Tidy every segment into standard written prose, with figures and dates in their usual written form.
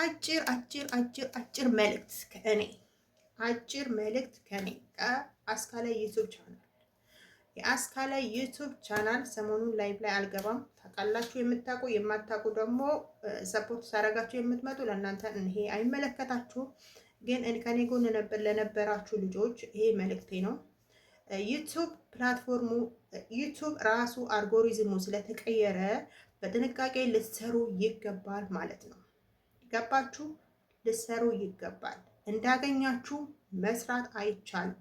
አጭር አጭር አጭር አጭር መልእክት ከእኔ፣ አጭር መልእክት ከእኔ ከአስካለ YouTube channel፣ የአስካለ YouTube channel። ሰሞኑን live ላይ አልገባም፣ ታውቃላችሁ። የምታውቁ፣ የማታውቁ ደግሞ support ሳረጋችሁ የምትመጡ ለእናንተ ይሄ አይመለከታችሁም። ግን ከኔ ጎን ለነበራችሁ ልጆች ይሄ መልእክቴ ነው። YouTube platform ኡ፣ YouTube ራሱ አልጎሪዝሙ ስለተቀየረ በጥንቃቄ ልትሰሩ ይገባል ማለት ነው። ገባችሁ? ልትሰሩ ይገባል። እንዳገኛችሁ መስራት አይቻልም።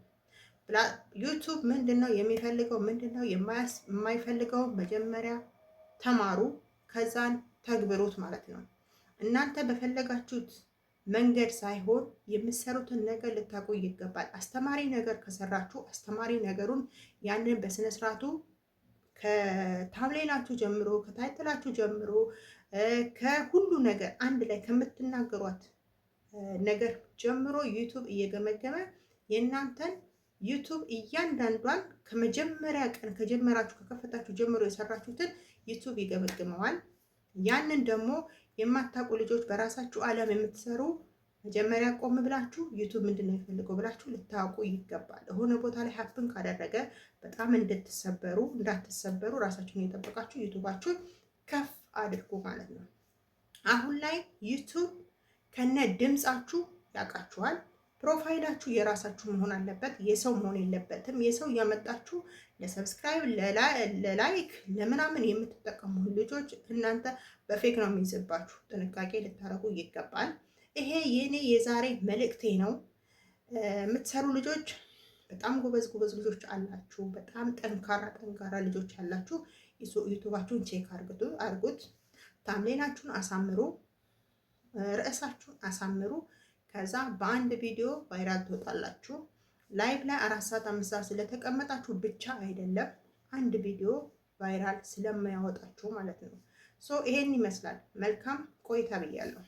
YouTube ምንድን ነው የሚፈልገው፣ ምንድን ነው የማይፈልገው? መጀመሪያ ተማሩ፣ ከዛን ተግብሩት ማለት ነው። እናንተ በፈለጋችሁት መንገድ ሳይሆን የምትሰሩትን ነገር ልታውቁ ይገባል። አስተማሪ ነገር ከሰራችሁ አስተማሪ ነገሩን ያንን በስነስርዓቱ ከ thumbnail ኣችሁ ጀምሮ፣ ከ title ኣችሁ ጀምሮ፣ ከሁሉ ነገር አንድ ላይ ከምትናገሯት ነገር ጀምሮ YouTube እየገመገመ የእናንተን YouTube እያንዳንዷን ከመጀመሪያ ቀን ከጀመራችሁ፣ ከከፈታችሁ ጀምሮ የሰራችሁትን YouTube ይገመግመዋል። ያንን ደግሞ የማታውቁ ልጆች፣ በራሳችሁ ዓለም የምትሰሩ፣ መጀመሪያ ቆም ብላችሁ YouTube ምንድን ነው የሚፈልገው ብላችሁ ልታውቁ ይገባል። የሆነ ቦታ ላይ happen ካደረገ በጣም እንድትሰበሩ እንዳትሰበሩ ራሳችሁን እየጠበቃችሁ YouTube ኣችሁን ከፍ አድርጉ ማለት ነው። አሁን ላይ YouTube ከነ ድምፃችሁ ያውቃችኋል። Profile ኣችሁ የራሳችሁ መሆን አለበት፣ የሰው መሆን የለበትም። የሰው እያመጣችሁ ለ subscribe፣ ለ like፣ ለምናምን የምትጠቀሙ ልጆች እናንተ በ fake ነው የሚይዝባችሁ። ጥንቃቄ ልታደርጉ ይገባል። ይሄ የኔ የዛሬ መልእክቴ ነው። የምትሰሩ ልጆች፣ በጣም ጎበዝ ጎበዝ ልጆች አላችሁ። በጣም ጠንካራ ጠንካራ ልጆች አላችሁ። YouTube ኣችሁን check አድርጉት። Thumbnail ኣችሁን አሳምሩ፣ ርዕሳችሁን አሳምሩ። ከዛ በአንድ ቪዲዮ viral ትወጣላችሁ። Live ላይ 4 ሰዓት፣ 5 ሰዓት ስለተቀመጣችሁ ብቻ አይደለም አንድ ቪዲዮ viral ስለማያወጣችሁ ማለት ነው። So ይሄን ይመስላል። መልካም ቆይታ ብያለሁ።